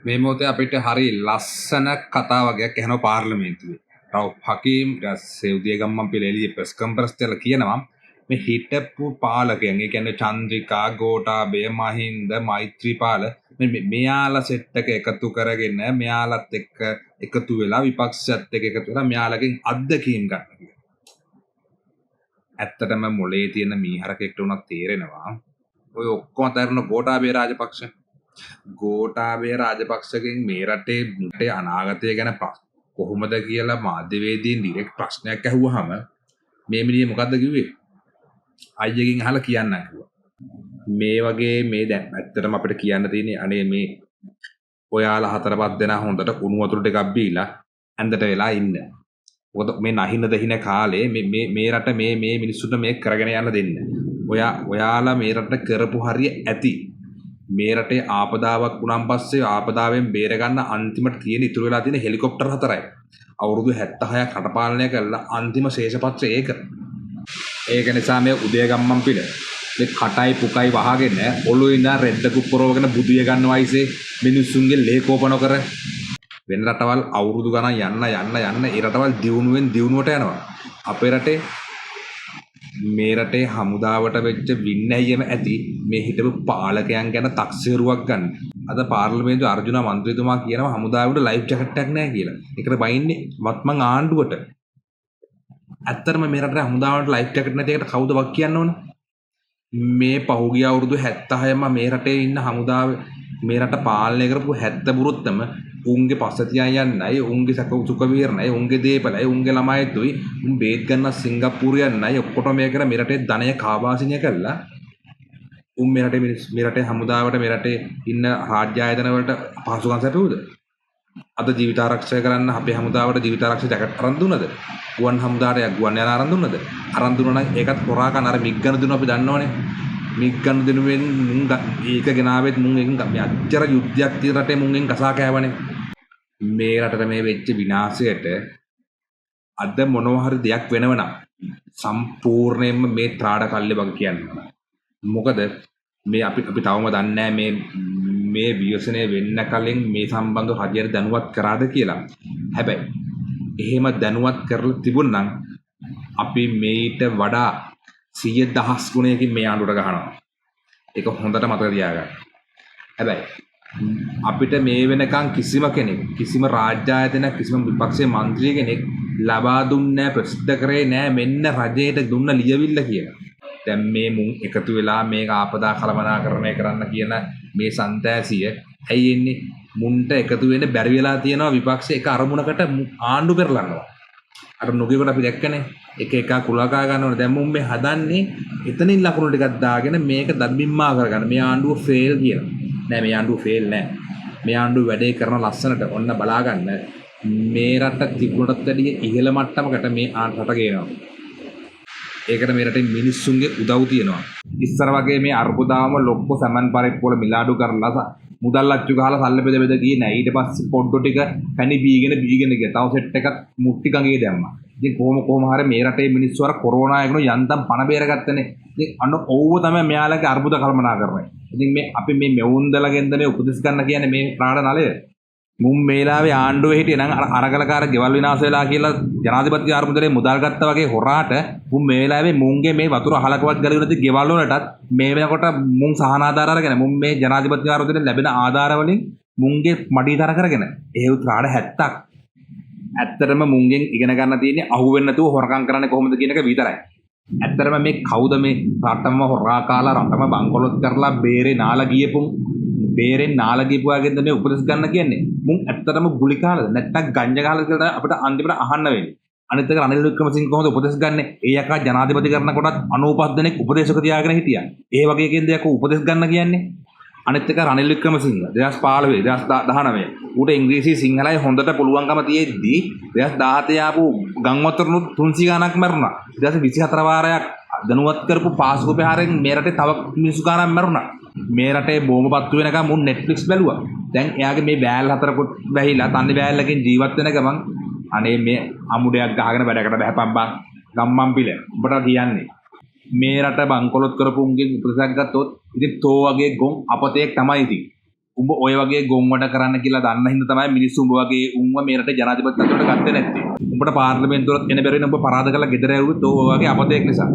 මේ මොහොතේ අපිට හරි ලස්සන කතා වගයක් ඇහෙනවා පාර්ලිමේන්තුවේ. රවුෆ් හකීම් ඊට පස්සේ උදය ගම්මන්පිල එළියේ ප්‍රෙස් කොන්ෆරන්ස් තියලා කියනවා මේ හිටපු පාලකයන්, ඒ කියන්නේ චන්ද්‍රිකා, ගෝඨාභය, මහින්ද, මෛත්‍රීපාල මේ මෙයාලා සෙට් එක එකතු කරගෙන මෙයාලත් එක්ක එකතු වෙලා විපක්ෂයත් එක්ක එකතු වෙලා මෙයාලගෙන් අත්දැකීම් ගන්න කියලා. ඇත්තටම මොලේ තියෙන මීහරකෙක්ට උනත් තේරෙනවා ඔය ඔක්කොම අතහැරුණ ගෝඨාභය රාජපක්ෂ. ගෝඨාභය රාජපක්ෂගෙන් මේ රටේ අනාගතය ගැන කොහොමද කියලා මාධ්‍යවේදීන් ඩිරෙක්ට් ප්‍රශ්නයක් ඇහුවහම මේ මිනිහ මොකද්ද කිව්වේ? අයියගෙන් අහලා කියන්නම් කිව්වා. මේ වගේ මේ දැන් ඇත්තටම අපිට කියන්න තියෙන්නේ අනේ මේ ඔයාලා හතර පහ දෙනා හොඳට කුණු වතුර ටිකක් බීලා ඇඳට වෙලා ඉන්න. මොකද මේ නහින දහින කාලේ මේ මේ මේ රට මේ මේ මිනිස්සුන්ට මේ කරගෙන යන්න දෙන්න. ඔයාලා මේ රටට කරපු හරිය ඇති. මේ රටේ ආපදාවක් වුණාන් පස්සේ ආපදාවෙන් බේර ගන්න අන්තිමට තියෙන ඉතුරු වෙලා තියෙන හෙලිකොප්ටර් 4යි. අවුරුදු 76ක් රට පාලනය කළා අන්තිම ශේෂපත්‍රය ඒක. ඒක නිසා මේ උදය ගම්මන්පිල මේ කටයි පුකයි වහගෙන ඔළුවේ ඉඳන් රෙද්ද කුප්පරවගෙන බුදිය ගන්නවා අයිසේ මිනිස්සුන්ගේ ලේකෝප නොකර. වෙන රටවල් අවුරුදු ගණන් යන්න යන්න යන්න ඒ රටවල් දියුණුවෙන් දියුණුවට යනවා. අපේ රටේ මේ රටේ හමුදාවට වෙච්ච වින්නැහියම ඇති මේ හිටපු පාලකයන් ගැන තක්සේරුවක් ගන්න. අද පාර්ලිමේන්තුවේ අර්ජුන මන්ත්‍රීතුමා කියනවා හමුදාවට ලයිෆ් ජැකට් එකක් නැහැ කියලා. ඒකට බයින්නේ වත්මන් ආණ්ඩුවට. ඇත්තටම මේ රටේ හමුදාවට ලයිෆ් ජැකට් නැති එකට කවුද වක් කියන්න ඕන? මේ පහුගිය අවුරුදු 76ම මේ රටේ ඉන්න හමුදාව මේ රට පාලනය කරපු 70 බුරුත්තම උන්ගේ පස්ස තියන් යන්නයි, උන්ගේ සුඛ විහරණයි, උන්ගේ දේපලයි, උන්ගේ ළමයිතුයි, උන් බේත් ගන්න සිංගප්පූරු යන්නයි ඔක්කොටම මේ කර මේ රටේ ධනය කාබාසිනිය කළා. උන් මේ රටේ මේ රටේ හමුදාවට මේ රටේ ඉන්න රාජ්‍ය ආයතන වලට පහසුකම් සැපයුවද? අද ජීවිත ආරක්ෂා කරන්න අපේ හමුදාවට ජීවිත ආරක්ෂා ජැකට් අරන් දුන්නද? ගුවන් හමුදාවට ගුවන් යාන අරන් දුන්නද? අරන් දුන්නා නම් ඒකත් හොරා කන අර මිග් ගන්න දුන්න අපි දන්නවනේ. මිග් ගන්න දෙනුවෙන් මුන් ඒක ගෙනාවෙත් මුන් එකෙන් මේ අච්චර යුද්ධයක් තියෙන රටේ මුන් එකෙන් කසා කෑවනේ. මේ රටට මේ වෙච්ච විනාශයට අද මොනවා හරි දෙයක් වෙනව නම් සම්පූර්ණයෙන්ම මේ ත්‍රාඩ කල්ලේ වගේ කියන්න ඕන. මොකද මේ අපි තවම දන්නේ නැහැ මේ ව්‍යසනය වෙන්න කලින් මේ සම්බන්ධව රජයට දැනුවත් කරාද කියලා. හැබැයි එහෙම දැනුවත් කරලා තිබුණනම් අපි මේට වඩා 100,000 ගුණයකින් මේ ආණ්ඩුවට ගහනවා. ඒක හොඳට මතක තියාගන්න. හැබැයි අපිට මේ වෙනකන් කිසිම කෙනෙක්, කිසිම රාජ්‍ය ආයතනයක්, කිසිම විපක්ෂයේ මන්ත්‍රී කෙනෙක් ලබා දුන්නේ නැහැ, ප්‍රසිද්ධ කරේ නැහැ මෙන්න රජයට දුන්න ලියවිල්ල කියලා. දැන් මේ මුන් එකතු වෙලා මේක ආපදා කළමනාකරණය කරන්න කියන මේ සන්තෑසිය ඇයි එන්නේ? මුන්ට එකතු වෙන්න බැරි වෙලා තියෙනවා විපක්ෂ එක අරමුණකට ආණ්ඩු පෙරලනවා. අර නුගේකට අපි දැක්කනේ එක එක කුලකා ගන්න ඕනේ. දැන් මුන් මේ හදන්නේ එතනින් ලකුණු ටිකක් දාගෙන මේක දඩමිම්මා කරගන්න. මේ ආණ්ඩුව ෆේල් කියලා. නෑ මේ ආණ්ඩුව ෆේල් නෑ. මේ ආණ්ඩුව වැඩේ කරන ලස්සනට ඔන්න බලා ගන්න. මේ රට තිබුණටත් වැඩිය ඉහළ මට්ටමකට මේ රට ගේනවා. ඒකට මේ රටේ මිනිස්සුන්ගේ උදව් තියෙනවා. ඉස්සර වගේ මේ අර්බුදාවම ලොක්කො සැමන් පරිප්පු වල මිලාඩු කරලා මුදල් අච්චු ගහලා සල්ලි බෙද බෙද ගියේ නෑ. ඊට පස්සේ පොඩ්ඩෝ ටික පැණි බීගෙන බීගෙන ගියා. තව සෙට් එකක් මුට්ටි ගඟේ දැම්මා. ඉතින් කොහොම හරි මේ රටේ මිනිස්සු අර කොරෝනා එකනෝ යන්තම් පණ බේරගත්තනේ. ඉතින් අන්න ඔව්ව තමයි මෙයාලගේ අර්බුද කළමනාකරණය. ඉතින් මේ අපි මේ මෙවුන්දලගෙන්ද මේ උපදෙස් ගන්න කියන්නේ මේ ප්‍රාණ නලය. මුන් මේ වෙලාවේ ආණ්ඩුවේ හිටියේ නම් අර අරගලකාර ගෙවල් විනාශ වෙලා කියලා ජනාධිපති ආරමුදලේ මුදල් ගත්තා වගේ හොරාට මුන් මේ වෙලාවේ මුන්ගේ මේ වතුර අහලකවත් ගලුවේ නැති ගෙවල් වලටත් මේ වෙනකොට මුන් සහන ආධාර අරගෙන මුන් මේ ජනාධිපති ආරමුදලෙන් ලැබෙන ආධාර වලින් මුන්ගේ මඩි තර කරගෙන ඒ උත්‍රාඩ 70ක් ඇත්තටම මුන්ගෙන් ඉගෙන ගන්න තියෙන්නේ අහුවෙන්නේ නැතුව හොරකම් කරන්නේ කොහොමද කියන එක විතරයි. ඇත්තටම මේ කවුද මේ රටම හොරා කාලා රටම බංකොලොත් කරලා බේරේ නාලා ගියපුන් බේරෙන් නාලා ගියපු අයගෙන්ද මේ උපදෙස් ගන්න කියන්නේ? මුන් ඇත්තටම ගුලි කාලාද නැත්තම් ගංජා කාලාද කියලා තමයි අපිට අන්තිමට අහන්න වෙන්නේ. අනිත් එක රනිල් වික්‍රමසිංහ කොහොමද උපදෙස් ගන්නෙ? ඒ යකා ජනාධිපති කරනකොටත් 95 දෙනෙක් උපදේශක තියාගෙන හිටියා. ඒ වගේ එකෙන්ද යකෝ උපදෙස් ගන්න කියන්නේ? අනිත් එක රනිල් වික්‍රමසිංහ 2015 2019 ඌට ඉංග්‍රීසි සිංහලයි හොඳට පුළුවන්කම තියෙද්දි 2017 ආපු ගම් වතුරනුත් 300 ගණක් මැරුණා. 2024 වාරයක් දැනුවත් කරපු පාසුක ප්‍රහාරයෙන් මේ රටේ තව මිනිස්සු ගණක් මැරුණා. මේ රටේ බෝම්බ පත්තු වෙනකම් මුන් Netflix බැලුවා. දැන් එයාගේ මේ බෑල් හතරකුත් වැහිලා තනි බෑල්ලකින් ජීවත් වෙන ගමන් අනේ මේ අමුඩයක් ගහගෙන වැඩකට බහැපන් බං ගම්මන්පිල උඹට කියන්නේ මේ රට බංකොලොත් කරපු උන්ගෙන් උපදෙසක් ගත්තොත් ඉතින් තෝ වගේ ගොන් අපතේක් තමයි ඉතින්. උඹ ඔය වගේ ගොන් වැඩ කරන්න කියලා දන්න හින්දා තමයි මිනිස්සු උඹ වගේ උන්ව මේ රටේ ජනාධිපති තත්ත්වයට ගත්තේ නැත්තේ. උඹට පාර්ලිමේන්තුවට එන බැරි වෙන උඹ පරාද කරලා ගෙදර ඇව්වොත් ඔය වගේ අපතේක් නිසා.